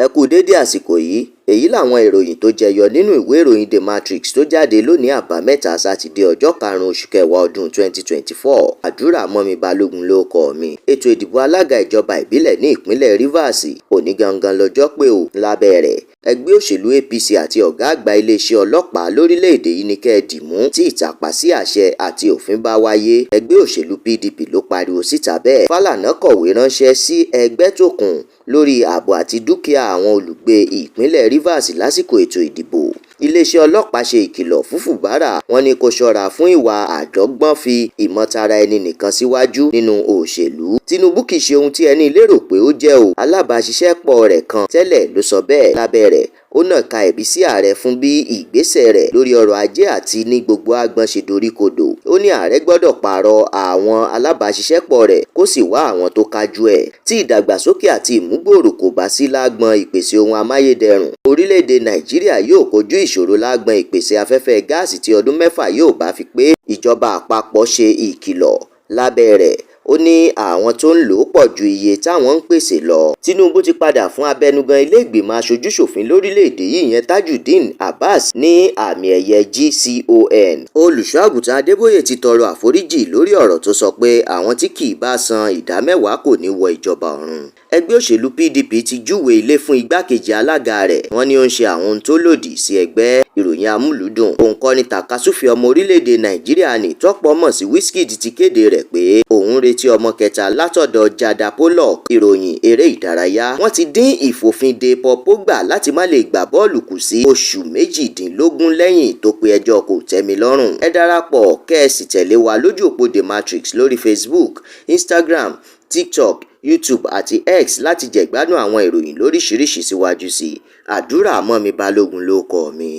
Ẹ kú dédé àsìkò yìí. Èyí làwọn ìròyìn tó jẹyọ nínú ìwé ìròyìn The Matrix tó jáde lónìí, Àbámẹ́ta Sátidé, ọjọ́ 5 oṣù kẹwàá ọdún 2024. Àdúrà Mọ́mi Balógun ló kọ mi. Ètò ìdìbò alága ìjọba ìbílẹ̀ ní ìpínlẹ̀ Rivers, òní gangan lọ́jọ́ pé o. Lábẹ́ rẹ̀, ẹgbẹ́ òṣèlú APC àti ọ̀gá àgbà iléeṣẹ́ ọlọ́pàá lórílẹ̀‐èdè yìí ní kẹ́ ẹ dìmú tí ìtàpá sí àṣẹ àti òfin bá wáyé. Ẹgbẹ́ òṣèlú PDP ló pariwo síta bẹ́ẹ̀. Fálànà kọ̀wé ránṣẹ́ sí Ẹgbẹ́tókun lórí ààbò àti dúkìá àwọn olùgbé ìpínlẹ̀ Rivers lásìkò ètò ìdìbò. Iléeṣẹ́ ọlọ́pàá ṣe ìkìlọ̀ fún Fubara, wọ́n ní kó ṣọ́ra fún ìwà àdọ́gbọ́n fi ìmọ̀tara ẹni nìkan síwájú nínú òṣèlú. Tinubu kì í ṣe ohun tí ẹni lérò pé ó jẹ́ o, alábàáṣiṣẹ́pọ̀ rẹ̀ kan tẹ́lẹ̀ ló sọ bẹ́ẹ̀. Lábẹ́ rẹ̀, ó nàka ẹ̀bi sí ààrẹ fún bí ìgbésẹ̀ rẹ̀ lórí ọrọ̀ ajé àti ní gbogbo agbọn ṣe doríkodò. Ó ní ààrẹ gbọ́dọ̀ pààrọ̀ àwọn alábàáṣiṣẹ́pọ̀ rẹ̀ kó sì wá àwọn tó kájú ẹ̀. Tí ìdàgbàsókè àti ìmúgbòòrò kò bá sí lágbọn ìpèsè ohun amáyédẹrùn, orílẹ̀-èdè Nàìjíríà yóò kojú ìṣòro lágbọn ìpèsè afẹ́fẹ́ gáàsì tí ọdún 6 yóò bá fi pé. Ìjọba àpapọ̀ ṣe ìkìlọ̀. Lábẹ́ rẹ̀, ó ní àwọn tó ń lò ó pọ̀ ju iye táwọn ń pèsè lọ. Tinubu ti padà fún abẹnugan ilé ìgbìmọ̀ aṣojú-ṣòfin lórílẹ̀‐èdè yìí, ìyẹn Tajudeen Abbas, ní àmì ẹ̀yẹ GCON. Olùṣọ́-àgùntàn Adébóyè ti tọrọ àforíjì lórí ọ̀rọ̀ tó sọ pé àwọn tí kì í bá san ìdá mẹ́wàá kò ní wọ ìjọba ọ̀run. Ẹgbẹ́ òṣèlú PDP ti júwe ilé fún igbákejì alága rẹ̀, wọ́n ní ó ń ṣe àwọn ohun tó lòdì sí ẹgbẹ́. Ìròyìn amúlùúdùn. Òǹkọrin tàkasúfèé ọmọ orílẹ̀-èdè Nàìjíríà ní tọ́pọ̀ mọ̀ sí Wizkid ti kéde rẹ̀ pé òun ń retí ọmọ kẹta látọ̀dọ̀ Jada Pollock. Ìròyìn eré ìdárayá. Wọ́n ti dín ìfòfinde Paul Pogba láti má lè gbá bọ́ọ̀lù kù sí oṣù 18 lẹ́yìn tó pe ẹjọ́ kò tẹ́mi lọ́rùn. Ẹ darapọ̀ kẹ́ ẹ sì tẹ̀lé wa lójú òpó The Matrix lórí Facebook, Instagram, TikTok, YouTube àti X láti jẹ̀gbádùn àwọn ìròyìn lóríṣiríṣi síwájú sí i. Àdúrà Mọ́mi Balógun ló kọ mi.